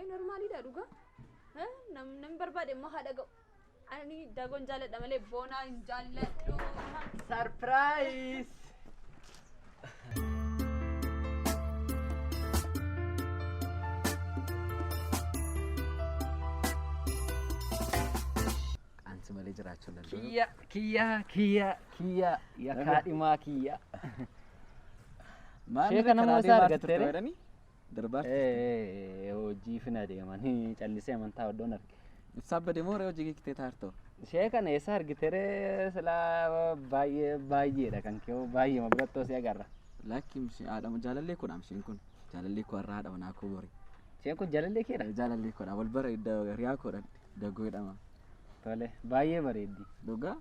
Normaaliidha dhugaa. Namni barbaade immoo haa dhaga'u. Ani dagoon jaalladha malee boonaa hin jaalladhu. Surprise! Ansi malee jiraachuu hin danda'u. Kiyya, kiyya, kiyya, kiyya, yakkaa dhimaa kiyya. Maal Ishee kana karaa immoo isaa deemaa argattee turte ree? jedhanii? Darbaa Hojii fina deemanii callisee amantaa oddoon arge. Ibsaa badee moo ree hojii kiktee taartoo? Ishee kana eessa argite ree silaa baay'ee baay'eedha kan kee baay'eema birattoo si agarra. Lakki haadha jaalallee koodha isheen kun. Jaalallee koo har'a haadha manaa koo bori. Isheen kun jaalallee keedha? Jaalallee koodha wal bara riyaa koodha dagoo jedhama. Tole baay'ee bareeddi. Dhugaa?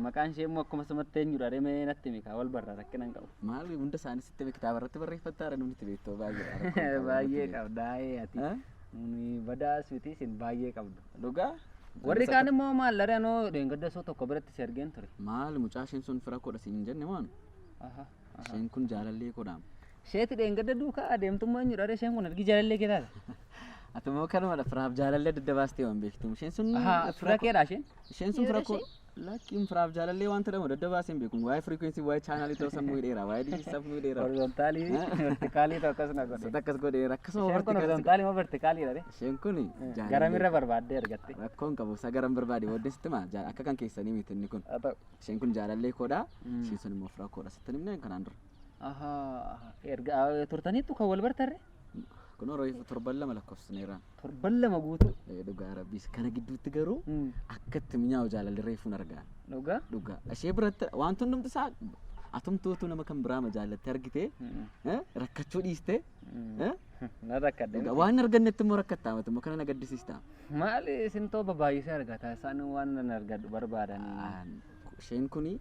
Maqaan ishee immoo akkuma sumatti eenyudha ree mee natti himi kaa wal barra rakkina hin qabu. Maal hunda isaanii sitti hime kitaaba irratti barreeffattaa namni itti beektu baay'eedha. Baay'ee qabda ee ati. Nuni badaas miti isin baay'ee qabdu. Dhugaa? Warri kaan immoo maal laree anoo dheengadda osoo tokko biratti si argeen ture. Maal mucaa isheen sun fira koodha siin hin jenne moo? Isheen kun jaalallee koodha. Isheeti dheengadda duukaa adeemtummaa eenyudha ree isheen kun argi jaalallee kee taate. Ati immoo kanumadha firaaf jaalallee adda baastee waan beektu. Isheen sun Fira keedha isheen? Isheen sun fira koo lakkiin firaaf jaalallee wanta jedhamu adda baasee hin beeku. Waa'ee firikwensii waa'ee chaanaalii ta'uu sammuu hidheera. Waa'ee diishii sammuu hidheera. Horizontaalii vertikaalii ta'u akkas na godhe. Akkas godheera akkasuma Isheen kun horizontaalii moo vertikaaliidha ree? Isheen kun Garamirra barbaaddee argatte. Rakkoon qabu isa garam barbaade booddee sitti maa akka kan keessanii miti inni kun. Haa ta'u. Isheen kun jaalallee koodha. Isheen sun immoo fira koodha. Sitti himnee kanaan dura. Erga turtaniittu kan wal bartarre? Kun yeroo torban lama lakkoofsineera. Torban lama guutuu. Dhugaa rabbiis kana gidduutti garuu akka itti mi'aawu jaalalli reefuun argaa. Dhugaa? Dhugaa. Ishee biratti wanti hundumti isaa atumtuutu nama kan biraa jaallattee argite rakkachuu dhiiste. Na rakkadhe. Waan argannetti immoo rakkattaa miti immoo kana na gaddisiista. Maali isin tooba baay'isee argata isaan waan nan argadhu barbaadanii. Isheen kuni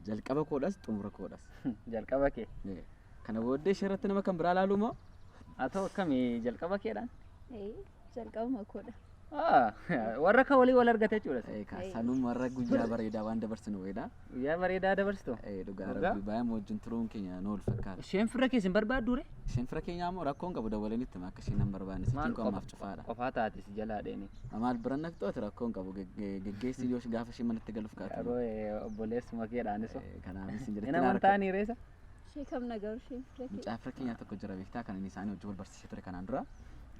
jalqaba koodhas xumura koodhas. Jalqaba kee. Kana booddee ishee irratti nama kan biraa laaluu moo? Haa ta'u akkamii jalqaba keedhaan? Jalqabuma koodha. Warra akka walii wal argate jechuudha. Sanuma warra guyyaa bareedaa waan dabarsinu wayiidha. Guyyaa bareedaa dabarsitu? Dhugaa rabbi baay'ee wajjin turuun keenya nu wal fakkaata. Isheen fira keessa hin barbaaddu ree? Isheen fira keenyaa immoo rakkoon qabu dabaleen itti akka isheen hin barbaanne sitiin kun ammaaf cufaadha. Qofaa taate si jalaa dheeni. Maal bira naqxu ati rakkoon qabu geggeessi yoo gaafa isheen manatti galuuf kaatu. Qaroo obboleessuma keedhaanis. Kanaafis hin jedhetti Hin amantaanii reessa? Ishee kam nagaru isheen fira kee? Mucaa fira keenyaa tokko jira beektaa kan inni isaanii wajjin wal barsiisee ture kanaan dura.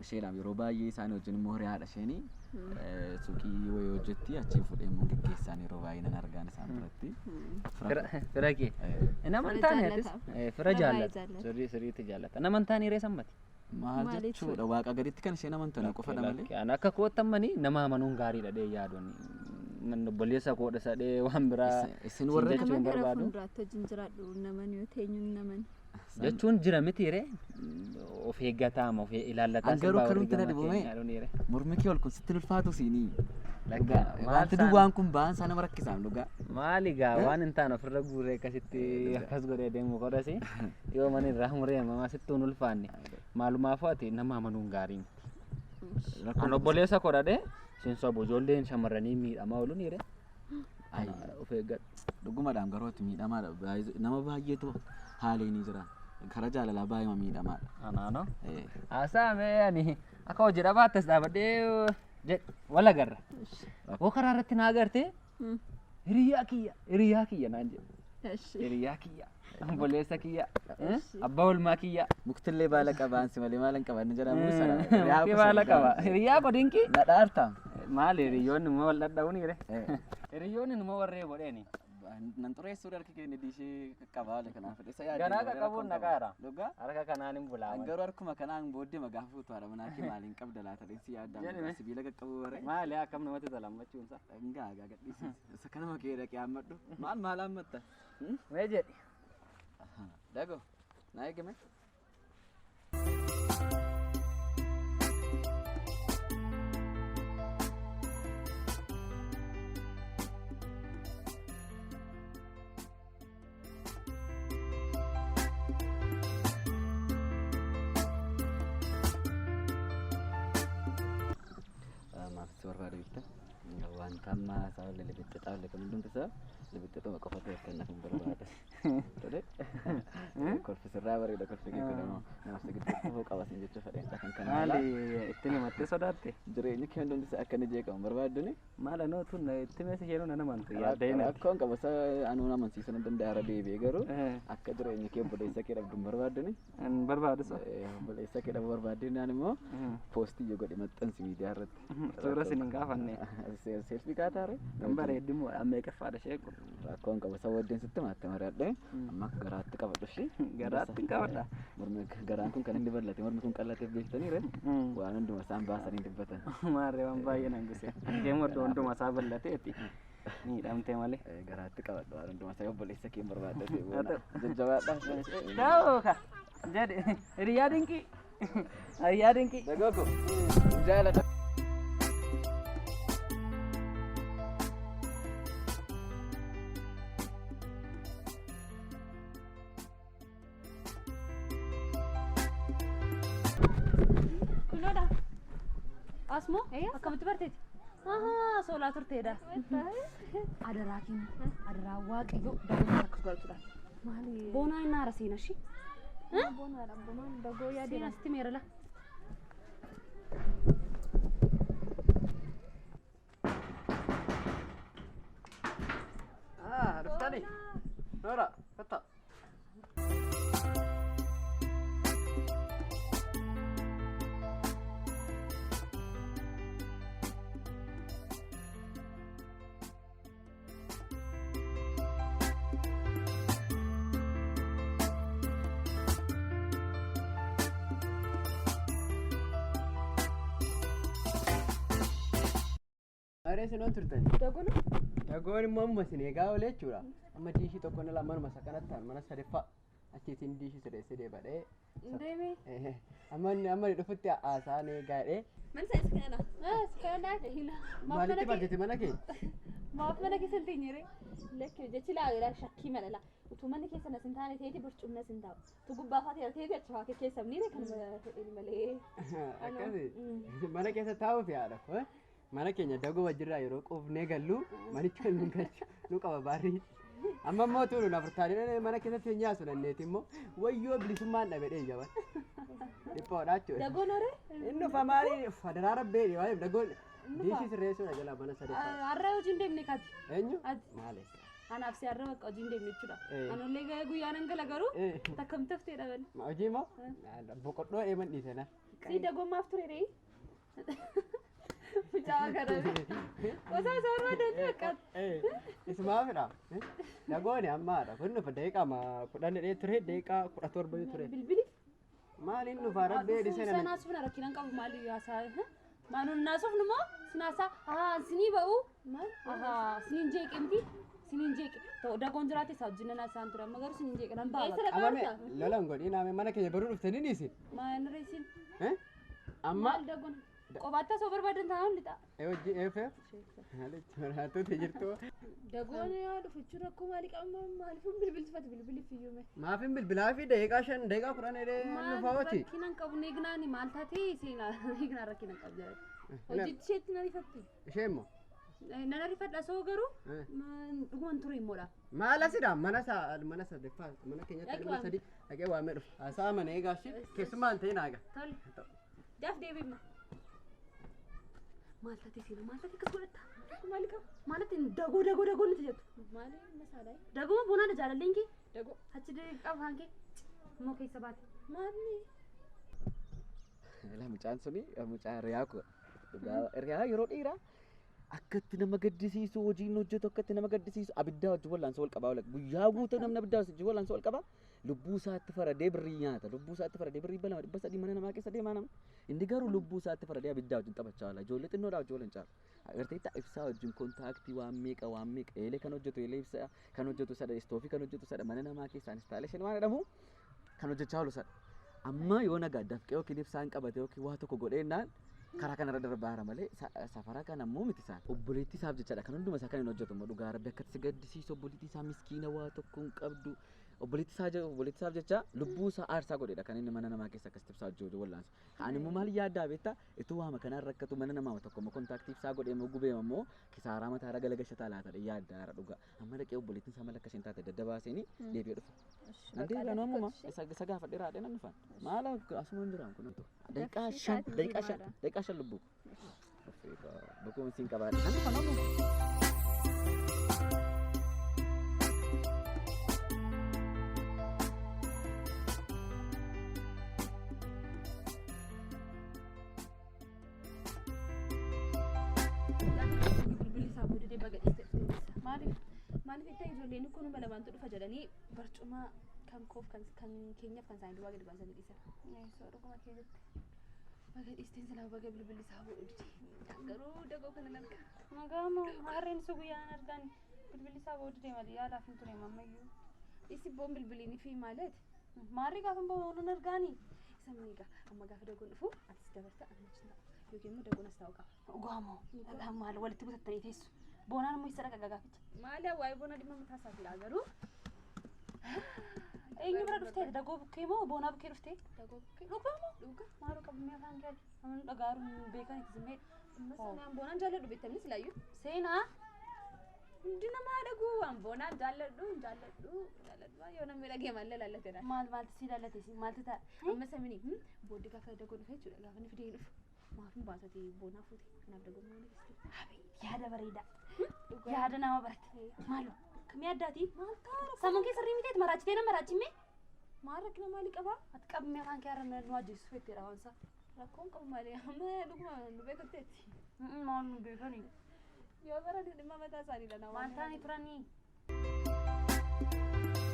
Isheedhaaf yeroo baay'ee isaanii wajjin immoo hiriyaadha isheen suuqii wayii hojjetti achiin fuudhee immoo geggeessaan yeroo baay'ee nan argaan isaan biratti. Fira kee. Hin amantaanii atis? Fira jaallata. Sirrii sirriitti jaallata. Hin amantaanii reessa ammati? Maal jechuudha waaqa gaditti kan isheen amantu na qofa malee. Ani akka kootti ammanii nama amanuun gaariidha dhee yaadoon. Obboleessa koodha sadhee waan biraa Isin warra jechuun Nama gara barbaadu. fuulduraatti wajjin jiraadhu naman yoo teenyuun naman. Jechuun jira miti ree of eeggataama of ilaallataa An garuu kanumti na dhibame mormi kee ol kun sitti ulfaatu siinii. Maal Wanti duwwaan kun ba'aan isaa nama rakkisaam dhugaa. Maali gaa waan hin taane ofirra guuree akkasitti akkas godhee deemu godhasi yoo mana irraa muree mamaa sitti hin ulfaanne maalumaafuu ati nama amanuun gaarii miti. An obboleessa kodhadhee sin sobu ijoolleen shamarranii miidhamaa oolu ni ree. Of eeggadhu. Dhugumadhaan garuu ati miidhamaadha. Nama baay'eetu haalee ni jira. Karaa jaalalaa baay'ee miidhamaadha. Anaano. Haasaa mee ani akka hojii dhabaattas dhaabadhee jedhe wal agarra. Hoo karaa irratti na agarte hiriyaa kiyya hiriyaa kiyya naan jedhe. Hiriyaa kiyya obboleessa kiyya abbaa olmaa kiyya. Muktillee baala qaba ansi malee maal hin qaban jedhamu sana. Mukti baala qaba. Hiriyaa godinki. Nadhaarta. Maali hiriyoonni immoo wal dhadha'uun hire. Hiriyoonni immoo warree godheeni. Nan xureessuu harki keenya diishee qaqqabaa haala kanaaf isa yaadde. Garaa qaqqabuun naqaara. Dhugaa. Harka kanaan hin bulaa. Garuu harkuma kanaan booddee magaa fuutu haadha manaa kee maaliin qabda laata dheessi yaaddaa sibiila qaqqabuu bare. Maali akkam namatti tola ammachuunsa. Dhangaa gaa gadhiisiis. Isa kanuma kee dhaqee hammadhu. Maal maal hammatta? Mee jedhi. Dago naa eegame. Maaf si barbaade beektaa? Wanta ammaa isaa olle libixxixaa olle kun hundumti isaa libixxixuma qofa ta'e akka naaf hin barbaada. Tole. Kolfi sirraa bareeda, kolfi kee kun immoo nama si gidduutti hafuu qaba siin jechuu fedheen kan kana. Maali ittiin himattee sodaatte? Jireenyi kee hundumti isaa akka inni jeeqamu barbaadduni. Maal anoo tun itti meesha isheenuu nan amantu yaaddee natti. Rakkoon qaba isa anuun amansiisuu nan danda'a irra deebi'ee garuu akka jireenya kee obboleessa kee dhabdu hin barbaaduni. Hin barbaadu so. Obboleessa kee dhabuu barbaaddinaan immoo poostii yoo godhe maxxansi miidiyaa irratti. Suura isin hin gaafanne. Selfie kaataare. Hin bareeddi immoo meeqaffaadha ishee kun. Rakkoon qaba isa wajjin sitti maatte mari'adhee amma garaatti qabadhu ishee. Garaatti hin qabadha. Mormi garaan kun kan inni bal'ate mormi kun qal'ateef beektanii re waan hunduma isaan baasanii dubbatan. Maarree waan baay'ee nan guse. Deemu iddoo hunduma isaa bal'ateeti. Miidhamte malee. Garaatti qabadhu waan hunduma isaa obboleessa kee barbaaddatee boona. Jajjabaadha. Ta'uu ka jedhe hiriyaa dinqii. Hiriyaa dinqii. Dagogo. Jaaladha. Kunoodha. Asmoo akkamitti barteeti? Ahaa, soolaa turteedha. Adaraa keenya, adaraa Waaqayyo dagoon akkas godhatudha. Maali? Boonaa inni haara seena ishii. Boonaadha. Boonaan dagoo yaadee. Seena sitti meerala. Ah, dhuftani. Noora, kottaa. Maaree isin turtan. Dagoon Dagoon immoo amma isin eegaa oolee jechuudha. Amma diishii tokko inni manuma isa kanatti ta'an mana sadaffaa achiitiin diishii sirreessee deebadhee. Deemee. Amma inni amma inni dhufutti haasa'an eegaadhee. Mana isaa isa kanadha. Isa kanadha. Maalitti barjate mana kee? Maaf mana keessa hin teenyere? Lakki jechi laa shakkii mala laa. Utuu manni keessa nas hin taane ta'eeti barcumni nas hin taa'u. Utuu gubbaa fa'aa ta'eeti achi fa'aa keessa ni kan fedhe malee. Akkasi mana keessa taa'uuf yaada. Mana keenya dagoo wajjirraa yeroo quufnee gallu manicha nu galchu nu qaba baarrii. Amma immoo tuulu na furtaanii mana keessatti hin nyaasu dandeeti immoo wayyoo bilisummaan dhabe dhee jaban. Dhiphoodha jechuudha. Dagoon horee? Inni ufa maali fadaraa rabbee waa'ee dagoon diishii sirreessuudha jala mana sadaffaa. Har'a hojii hin deemne kaati. Eenyu? Ati. Maali? Anaaf si har'a bakka hojii hin deemne jechuudha. Eh. Anullee guyyaa nan gala garuu Eh. takka tafteedha bane. Hojii moo? Boqodhoo eeman dhiise na. Si dagoon maaf ture ree? Mucaa kana. Osoo isa barbaadan bakka. Isumaafidha. Dagoon ammaadha. Kun dhufa daqiiqaa 10 dhee ture daqiiqaa 17 ture. Bilbili. Maaliin dhufa rabbee dhiise Sana naasuuf rakkinaan qabu maali haasaa? Maanuun naasuuf numoo sinaasaa haa sinii ba'u. Ahaa siniin jeeqe miti siniin jeeqe. Ta'u dagoon jiraate isaa wajjin nan haasa'an ture amma garuu siniin jeeqe nan ba'a. Eessa Amame lola hin godhiin ame mana keenya baruu dhuftanii dhiisi. Maal reesin? Amma Maal dagoon? Qobaatti osoo barbaadan taa'an lixa. hojii eefee haalichi jirtu. Dagoon yaa dhufu jechuun rakkoo maalii qaba maaliif bilbilfate bilbiliif iyyuu mee? Maafin bilbilaa fi daqiiqaa 5 daqiiqaa 10 dhee Maal nufa hoti. rakkinaan qabu neegnaani maal taatee seenaa neegnaan rakkinaan qabu jedhati. Hojiitti isheetti na rifatti. Ishee immoo. Nan rifadha soo garuu dhuguman ture immoodha. Maal asidha mana isaa mana sadaffaa mana keenyatti mana sadii dhaqee waamee dhufa. Haasaa mana eegaa ishee keessumaa hin ta'in aaga. Tole. Daaf deebi'imma. Maal taatee seenaa maal taatee akkas godhatta? Maal qaba? Maalitti dagoo dagoo dagoo nuti jettu? Maali masaalaa? Dagoo boonaan jaalalleen kee? Dagoo. Achi qabaan kee immoo keessa baate. Maalni? Ilaa mucaan suni mucaa hiriyaa koo dhugaa hiriyaa yeroo dheeraa akkatti nama gaddisiisu hojiin hojjetu akkatti nama gaddisiisu abiddaa wajjin wallaansoo wal qabaa guyyaa guutuu namni abiddaa wajjin wallaansoo wal qabaa lubbuu isaatti faradee birrii nyaata lubbuu isaatti faradee birrii 200 300 mana namaa keessa deemaa namni inni garuu lubbuu isaatti faradee abiddaa wajjin taphachaa oola ijoollee xinnoodhaa wajjin wal hin caalu agartee ibsaa wajjin kontaaktii waan meeqa eelee kan hojjetu eelee ibsaa kan hojjetu sadha istoofii kan hojjetu sadha mana namaa keessaa instaaleeshin waan jedhamu kan hojjechaa oolu sadha amma yoo nagaa dafqee yookiin ibsaan qabate yookiin waa tokko godheennaan karaa kanarra darbaa malee safara kana immoo miti isaan. Obboleettii isaaf jechaadha kan hunduma isaa kan hin hojjetu immoo dhugaa rabbi akkatti si gaddisiisu obboleettii isaa miskiina waa tokko hin qabdu. Obboleettii isaa obboleettii isaaf jecha lubbuu isaa aarsaa godheedha kan inni mana namaa keessa akkasitti ibsaa hojii wallaansu. Ani immoo maal yaaddaa beektaa ituu waama kanaan rakkatu mana namaa tokko immoo kontaaktii ibsaa godhee immoo gubee immoo kisaaraa mataarra galagashataa laata yaaddaa hara dhugaa. Amma dhaqee obboleettiin isaa mala akkasiin taate daddabaaseenii deebi'ee dhufa. Nan deebi'a nu ammuma isa gaafadhee raadhee nan dhufan. Maal asuma hin jiraan kun. Daqiiqaa 5 daqiiqaa 5 daqiiqaa 5 lubbuu. Bakkuma siin qabaadhe. Nan dhufa ammuma. Bilbilli isaa boodadee baga dhiiste dhufte. Maaliif? Maaliif itti ijoolleen kun nama lamaantu dhufa jedhanii barcuma kan koof kan keenyaaf kan isaanii duwwaa gadi baasanii dhiisan. Soo dhuguma kee jette. Baga dhiisteen silaa baga bilbilli isaa boodadee. Garuu dagoo kana nan arga. Magaama harreen isa guyyaan argan bilbilli isaa boodadee malee yaalaaf hin ture ammayyuu. Isi boon bilbiliin fi maaleeti? Maarri gaafa bahu argaani. Isa miiga amma gaafa dagoon dhufu atis dabarta ani achi taa'u yookiin immoo dagoon as taa'u qaba. Dhugaamoo dhagaa maal walitti butattanii teessu. Boonaan immoo isa dhaqa gaaficha. Maali waa'ee boona dhimma mataa isaa filaa garuu. Eenyu bira dhuftee dagoo bukkee moo boonaa bukkee dhuftee? Dagoo bukkee. Dhugaamoo? Dhuga. Maaloo qabamee afaan kee namni dhagaaru hin beekan itti zimmee. Amma sanaan boonaan jaalladhu beektamni silaayyuu. Seenaa. Hundi namaa dhaguu waan boonaan jaalladhu jaalladhu jaalladhu yoo namni dhagee maal laallateedha. Maal maaltu si laallate maaltu ta'a? Amma samini booddee gaafa dagoo dhufe jechuudha gaafa inni fidee dhufu maaf hin baasate boonaa fuute kanaaf dagoo maal geessite. Yaada bareedaa. Yaada nama barate. Maaloo kamii addaati? Sammuun kee sirrii miteeti maraachitee nama maraachimee? Maal rakkina maalii qabaa? Ati qabamee afaan kee har'a nu ajjeessu fetteedha waan isaa. Rakkoon qabu malee amma dhuguma nu beekotteetti. Maal nu beekanii? Yoo bara dhimma mataa isaanii dha Maal ta'anii turanii?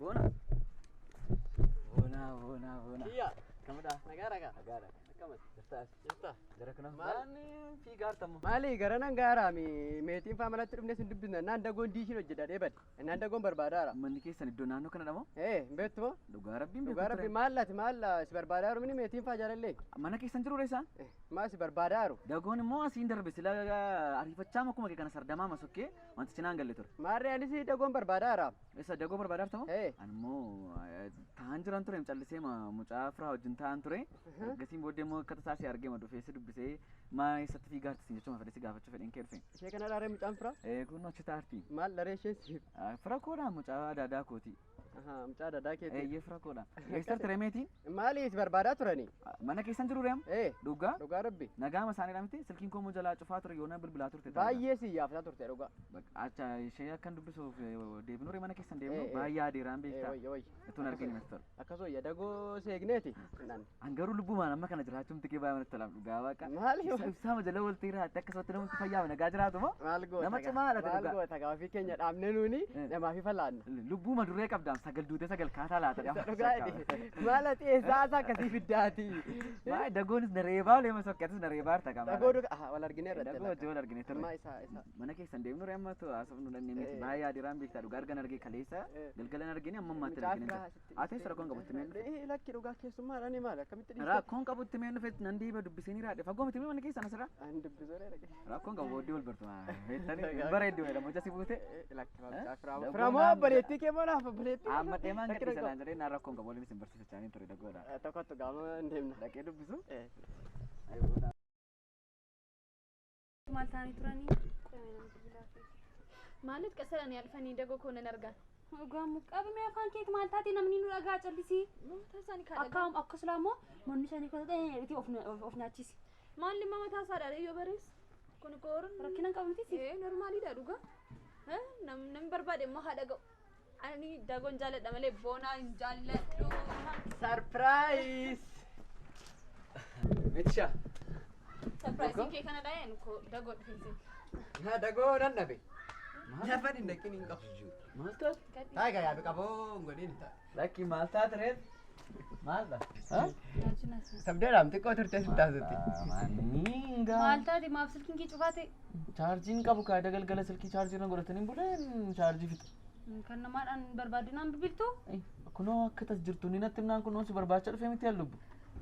Boona. Boona boona boona. Kiyya. Kamidha? Nagaa ragaa. Nagaadha. Akkamas. Jirtaas. Jirta. Jara kana Maal? maal fiigaartamu? Maali gara nan gaaraami meetiin faa manatti dhufnee sin dubbisna naan dagoon diishiin hojjedha dheebadhe naan dagoon barbaadaara. Manni keessan iddoo naannoo kana dhamoo? Ee hin beektu moo? Dhugaa rabbiin Dhugaa rabbi maal laati maal si barbaadaaru mini meetiin faa jaalallee? Mana keessan jiru isaan? Maa si barbaadaaru? Dagoon immoo asiin darbe sila ariifachaa akkuma kee kana sardamaa masokkee wantichi naan galle ture. Maarree anis dagoon barbaadaara. Isa dagoo barbaadaartamoo? Ee. Ani immoo taa'an jiran ture callisee mucaa firaa wajjin taa'an ture. Ergasiin booddee immoo akka tasaa si argee ma dhufee si dubbisee maa eessatti fiigaarti siin jechuun fedhe si gaafachuu fedheen kee dhufe. Ishee kana dhaaree mucaan fira? Ee kun achi taarti. Maal dharee isheen siif? Fira koodha mucaa adaadaa kooti. Ahaa mucaa adaadaa keeti. Eeyyee fira koodha. Eessatti ture meetiin? Maali si barbaadaa turani? Mana keessan jiru reem? Ee Dhugaa? dhugaa rabbi. Nagaama isaanii miti silkiin koo immoo jalaa cufaa ture yoona bilbilaa turte. Baay'ee si yaaftaa turte dhugaa. Acha ishee akkan dubbisuuf deebinu ree mana keessan deemnu Ee, ee. baay'ee adeeraan Ee beektaa. wayya wayya. Ittuun arginu natti tola. Akkas wayya dagoo seegneeti. Naan. An garuu lubbumaan amma kana jiraachuun tikee baay'ee natti tola dhugaa waaqa. Maali Ibsaa jala waltii irraatti akkasumatti namatti fayyaa nagaa jiraatu moo? maal goota Nama gaa? cimaa dha Maal dhugaa. goota gaa ofii keenya dhaabnee nuuni Eh. namaaf ifa laanna. Lubbuma duree qabdaam sagal duutee sagal kaataa laata. Dhugaa jedhe. Maal ati eessaa isaa akkasii fiddaati? Baay'ee dagoonis na reebaa olee masokki atis na reebaa harta qaba. Dagoo dhugaa aha wal arginee irratti. Dagoo wajjin wal argine Amma turre. isa isa. Mana keessan deemnu ree amma tu haasofnu dhannee miti Eh. baay'ee adeeraan beektaa dhugaa argan argee kaleessa Eh. galgalan argine amma ammaatti Mucaa argine. firaa asitti. Ati rakkoon qabutti mee dhufe? Eh lakki dhugaa keessummaadhaan maal akkamitti dhiiste? Rakkoon qabutti mee dhufe nan deeba dubbisanii raadhe fagoo miti mee mana keessan asirraa? An dubbisoo dhaqe. Rakkoon qabu booddee wal bartu. Beektanii bareedduu jedha mucaa si buute. Lakki Eh? mucaa firaa. Dagoo Firaa moo naan- obboleettii kee moo naaf obboleettii? Amma deemaan Lakki gadhiisa rakkoo. naan jedhee naan rakkoon qabu waliin isin barsiisachaa niin ture dagoodha. Tokkottu gaama hin deemna. Dhaqee dubbisu. Eh. Maal ta'anii turanii? Maaliif qasalanii alfanii dagoo koo nan argan? Dhugaamu qabamee afaan keeti maal taate namni nu dhagaa callisii. Mataa isaanii kaa Akka akka silaa immoo manni isaanii kan ta'e of nyaachisi. Maal dhimma mataa isaa dha yoo barees? Kun koorun Rakkina hin qabu miti. ee normaaliidha dhugaa. Namni barbaade immoo haa dhaga'u. Ani dagoon jaalladha malee boonaa hin jaalladhu. Sarpiraayiz! Meetishaa. Sarpiraayisiin kee kana dha'een koo dagoo dhufeensi. Na dagoo nan dhabe. Lafa hin dhaqin hin qabu. Maal taate? Taayigaa yaabi qaboo hin godhin. Lakki maal taate reet? Maal dha? Sabdeedhaam xiqqoo turte si taasisti. Maaniingaa. Maal taate maaf silkiin kee cufaa ta'e? Chaarjiin qabu kaayida galgala silkii chaarjii irra godhatanii buleen chaarjii fixa. Kan namaadhaan barbaadinaan bilbiltu? Kunoo akka tas jirtu ni natti himnaan kunoo si barbaacha dhufee miti yaallu.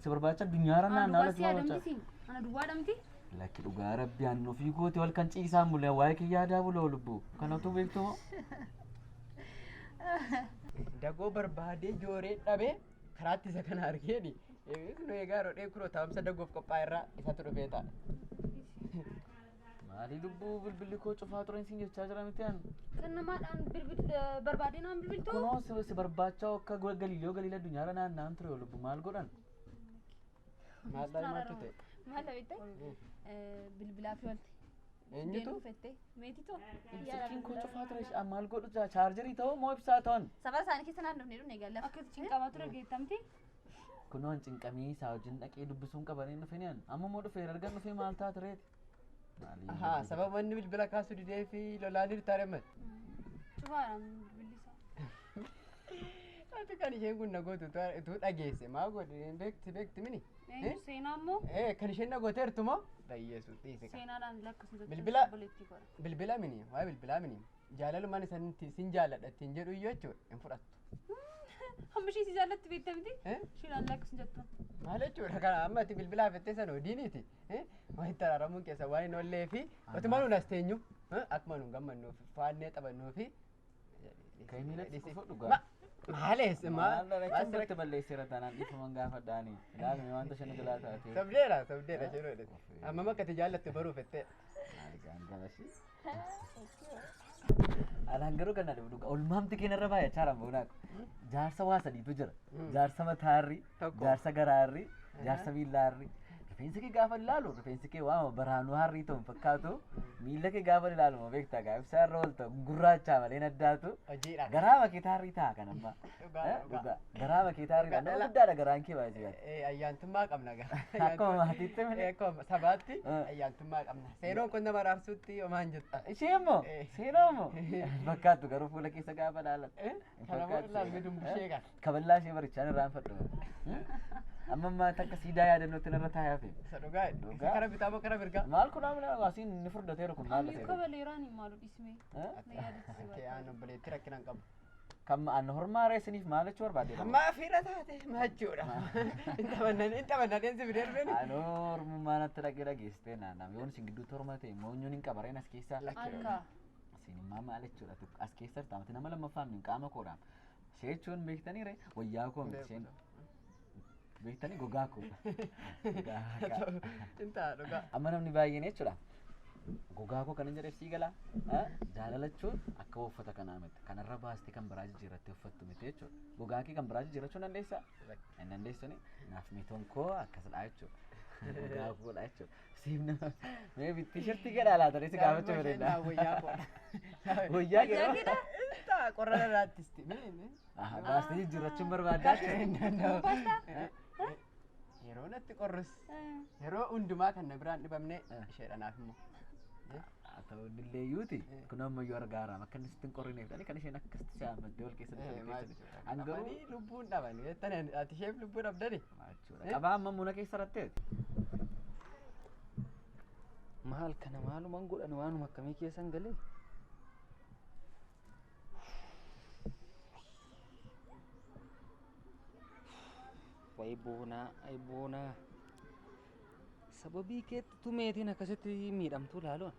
Si barbaacha addunyaarra Ana naannaa duwwaa si si barbaacha. yaadamti siin. Ana duwwaa dhamti. Lakki dhugaa rabbi aan ofii kooti wal kan ciisaan bulee waa'ee kiyya yaadaa buloo lubbu. Kanatu beektu moo? Dagoo barbaadee jooree dhabee karaatti isa kana argeeni. Nu egaa yeroo dheekuroo taa'umsa dagoof qophaa'e irraa isatu dhufee ta'a. Maali lubbuu bilbilli koo cufaa ture siin jechaa jira miti an. Kan namaadhaan bilbil barbaadee naan bilbiltu. Kunoo si barbaachaa akka galiiloo galiila addunyaarra naanna'an ture lubbu maal godhan? Maal maaltu ta'e? Maal beekte? Bilbilaa fi walte. Eenyutu? Fette. Meetitoo. Silkiin koo cufaa ture maal godhu chaarjarii ta'uu moo ibsaa ta'an? Safara isaanii keessa naannofnee dhufne egaa lafa. Akkas cinqamaa ture geettamti. Kunoo an cinqamee isaa wajjin dhaqee dubbisuun qabanii dhufeen an amma immoo dhufeera argan dhufee maal ta'a tureeti? Ahaa, sababa inni bilbila kaasuu didee fi lolaan hirtaare mal. Cufaadhaan bilbilli isaa. Ati kan isheen kun na gootu utuu dhageesse maa godhe beekti beekti mini? Eenyu seenaa immoo Eh, kan isheen na gooteertu moo? Dhayyeessu dhiise kan. seenaadhaan lakkisuu jechuun Bilbila- obboleettii godha. Bilbila mini, waa'ee bilbilaa mini. Jaalalumaan isan sin jaalladha ittiin jedhu iyyuu jechuudha hin fudhattu. Hamma ishee si jaallatti beekta miti? Eh? Isheedhaan lakkisuu jettu. Maal jechuudha kana amma ati bilbilaa fettee sana odiiniiti. Walitti araaramuun keessa waan hin oollee fi otuma nuun as teenyu akkuma nuun gammannuuf faannee taphannuu fi. Kan inni natti kufu dhugaa. Maalees Maal maal rakkoo balleesseera taanaan dhiifaman gaafadhaani. Ilaalmi wanta isheen jalaa taate. Sabdeera sabdeera isheen hodhate. Hammam akka ati jaallattu baruuf fettee. Alaan garuu kan na dhugaa olmaamti keenya irra baay'achaa jira boonaa. Jaarsa waa sadiitu jira. Jaarsa mataarri, Tokko. jaarsa garaarri, jaarsa miillaarri. Rifeensi kee gaafa ilaalu rifeensi kee waama baraanuu harrii ta'u hin fakkaatu. Miilla kee gaafa ilaalu ma beektaa gaa ibsaa irra oolta gurraacha malee naddaatu. Hojiidha. Garaa makeetaa harrii ta'a kan amma. Dhugaa, dhugaa. Garaa makeetaa harrii ta'a. Nama Dhugaa, guddaadha garaan kee baay'ee. Ayyaantummaa qabna gaa. Akkuma maatiitti malee. Akkuma sabaatti Eh. ayyaantummaa qabna. Seenoon kun nama araarsuutti homaa hin jettu. Ishee immoo Eh. seenaa immoo fakkaattu garuu fuula keessa gaafa ilaalan. Eh? Kana booda ilaalmi dumbushee kan. Kaballaa ishee barichaan irraanfadhu. Amma ammaa takka siidaa yaadannootti narra taa'ee hafe. Isa dhugaa. Isa Dhugaa. kara bitaa moo kara mirgaa? Maal kun amna asiin inni furdateeru kun maal Ani ta'e? kabaleeraan hin maalu dhismee. Na yaadachiise Kee aan obboleetti rakkina hin qabu. Kan an hormaa reessiniif maal jechuu barbaade? Amma afiirra taate maachuudha. Hin taphannan hin taphannan si fidee dhufeen. Anoo hormummaa natti dhaqee dhageessitee naannam yoon isin gidduutti horma ta'e moonyuun hin qabareen as keessaa. Anka. Isin immoo maal jechuudha as keessa jirta mati nama lammaffaa min qaama koodhaan. Ishee jechuun beektanii ree wayyaa koo miti isheen beektanii gogaa koo. Gogaa koo. Hin ta'a dhugaa. Amma namni baay'een jechuudha. Gogaa koo kan hin jedheef sii galaa. Jaalala jechuun akka uffata kanaa miti. Kanarra baastee kan biraa jijjiirrattee uffattu miti jechuudha. Gogaa kee kan biraa jijjiirrachuu hin dandeessaa? Hin dandeessuni. Naaf mitoon koo akkasidha jechuudha. Gogaa koodha jechuudha. Siif nama mee tiishirtii gadhaa laatanii si gaafachuu fedhenna. Wayyaa koo. Wayyaa kee Hin ta'a qorra irraattisti. Baastee jijjiirrachuun barbaaddaa jechuudha. Yeroo natti qorrus yeroo hundumaa kan na biraan dhibamne isheedha naaf immoo. Haa ta'u illee yuuti kun ammayyuu argaara akka inni sitti hin qorrineef dhani kan isheen akkasitti shaammaddee ol keessatti Maal An garuu Qabanii lubbuun dhaban jettan ati isheef lubbuu dhabdani. jechuudha. Qabaa amma muna keessa ratteeti. Maal kana maalumaan godhan waanuma akkamii keessan galee? Wayi boonaa, ayi boonaa. Sababii keetti tumeetiin akkasitti miidhamtuu laaluun.